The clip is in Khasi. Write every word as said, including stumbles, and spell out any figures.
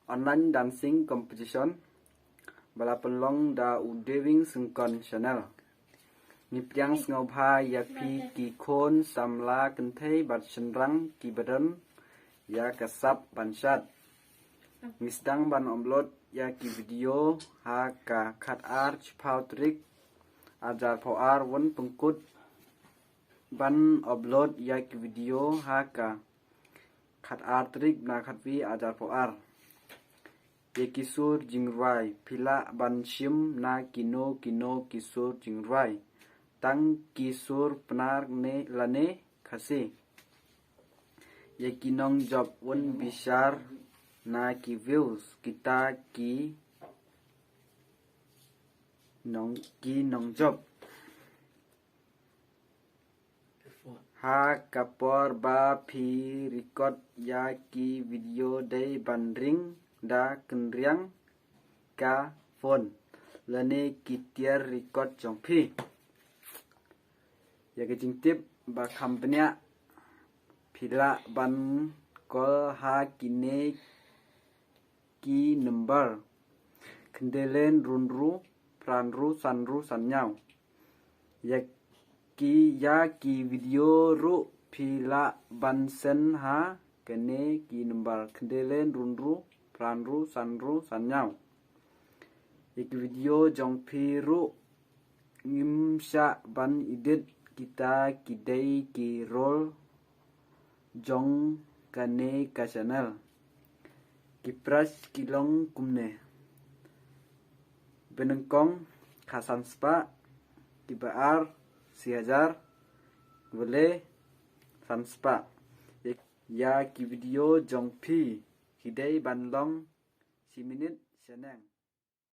online dancing competition ba la pynlong da u Dewing Syngkon channel. Ngi pdiang sngewbha ïa phi ki khun samla kynthei bad shynrang kiba don ïa ka sap ban shad. Ngi sdang ban upload ïa ki video ha ka khatar chiphaw tarik arjar phaw ar, wan pynkut ban upload ïa ki video ha ka khatar tarik na khatwi arjar phaw ar. Ïa ki sur jingrwai, phi lah ban shim na kino kino ki sur jingrwai, tang ki sur Pnar ne lane Khasi. Ïa ki nongjop, wan bishar na ki views, kita ki nong ki nongjop. Ha ka por ba phi record ïa ki video, dei ban ring da kynriang ka phone lane ki tiar record jong phi. Ïa ka jingtip ba kham bniah, phi lah ban call ha kine ki number: khyndai lai hynriew hynriew phra hynriew san hynriew san hynñiew. Ïa ki, ïa ki video ruh phi lah ban send ha kane ki number: khyndai lai hynriew hynriew phra hynriew san hynriew san hynñiew. Ïa ki video jong phi ruh ngim shah ban edit, kita ki dei ki rule jong kane ka channel. Ki prize ki long kumne: ba nyngkong kha san spah, kiba ar shi hajar, ba lai san spah. Ïa ki video jong phi ki dei ban long shi minit shaneng.